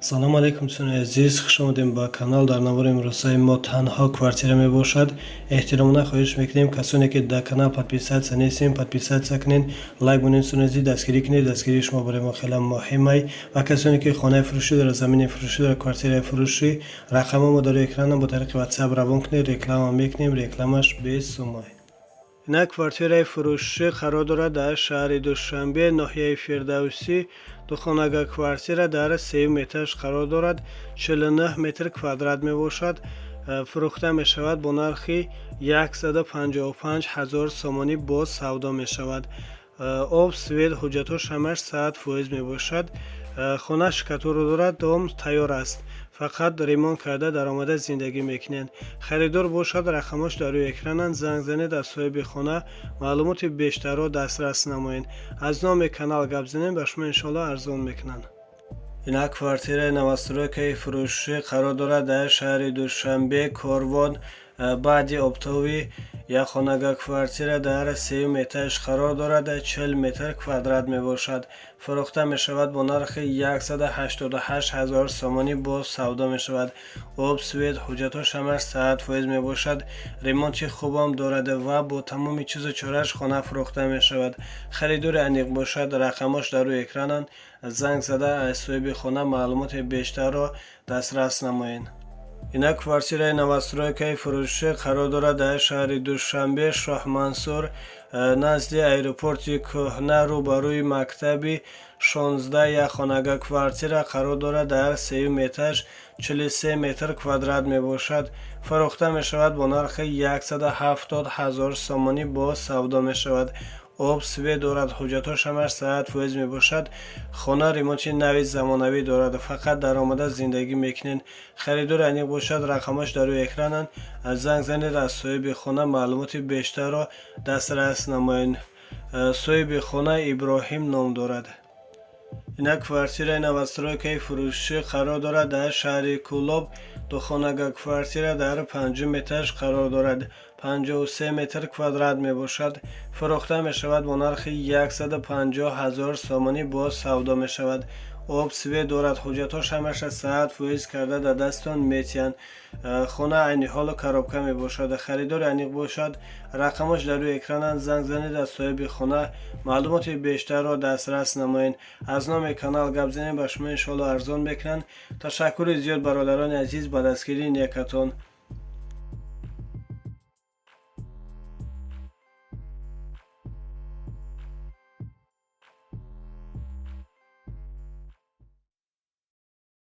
Салому алейкум, дӯстони азиз, хуш омадем ба канал. Дар навори имрӯзаи мо танҳо квартира мебошад. Эҳтиромона хоҳиш мекунем, касоне ки дар канал подписаться нестем, подписаться кунед, лайк монед. Дӯстони азиз, дастгирӣ кунед, дастгирии шумо барои мо хеле муҳимай. Ва касоне ки хонаи фурӯшӣ дорад, замини фурӯшӣ дорад, квартираи фурӯшӣ, рақамҳо мо дар экранам, бо тариқи WhatsApp равон кунед, реклама мекунем, рекламаш бесумай. Ина квартираи фурӯшӣ қарор дорад дар шаҳри Душанбе, ноҳияи Фирдавсӣ. Духонага квартира дар сеюм этаж қарор дорад, 49 метр квадрат мебошад. Фурӯхта мешавад бо нархи 155 ҳазор сомонӣ, боз савдо мешавад. Об, свет, ҳуҷҷатҳош ҳамаш 100% мебошад. Хона штукатурка дорад, дом тайёр аст, фақат ремонт карда даромада зиндагӣ мекунед. Харидор бошад, рақамҳош дар рӯи экрананд, занг занед, аз соҳиби хона маълумоти бештарро дастрас намоед. Аз номи канал гап занед, ба шумо иншоалло арзон мекунанд. Ина квартираи новостройкаи фурӯшӣ қарор дорад дар шаҳри Душанбе, Корвон, баъди оптовый. Якхонага квартира дар сеюм этаж қарор дорад, 40 метр квадрат мебошад. Фурӯхта мешавад бо нархи 188 ҳазор сомонӣ, боз савдо мешавад. Об, свет, ҳуҷҷатҳош ҳамаш 100% мебошад. Ремонти хубам дорад ва бо тамоми чизу чорааш хона фурӯхта мешавад. Харидори аниқ бошад, рақамҳош дар рӯи экрананд, занг зада аз соҳиби хона маълумоти бештарро дастрас намоед. Ина квартираи новостройкаи фурӯшӣ қарор дорад дар шаҳри Душанбе, Шоҳмансур, назди аэропорти кӯҳна, рӯбарӯи мактаби 16. Якхонага квартира қарор дорад дар сеюм этаж, 43 метр квадрат мебошад. Фурӯхта мешавад бо нархи 170 ҳазор сомонӣ, боз савдо мешавад. Об, свет дорад, ҳуҷҷатҳош ҳамаш 100% мебошад. Хона ремонти нави замонавӣ дорад, фақат даромада зиндагӣ мекунед. Харидори аниқ бошад, рақамҳош дар рӯи экрананд, занг занед, аз соҳиби хона маълумоти бештарро дастрас намоед. Соҳиби хона Иброҳим ном дорад. Ина квартираи новостройкаи фурӯшӣ қарор дорад дар шаҳри Кӯлоб. Духонага квартира дар панҷум этаж қарор дорад, 53 метр квадрат мебошад. Фурӯхта мешавад бо нархи 150 ҳазор сомонӣ, боз савдо мешавад. Об, свет дорад, ҳуҷҷатҳош ҳамаша 100% карда дар дастон метиҳанд. Хона айни ҳоло коробка мебошад. Харидори аниқ бошад, рақамҳош дар рӯи экрананд, занг занед, аз соҳиби хона маълумоти бештарро дастрас намоед. Аз номи канал гап занед, ба шумо иншоалло арзон мекунанд. Ташаккури зиёд, бародарони азиз, ба дастгирии некатон.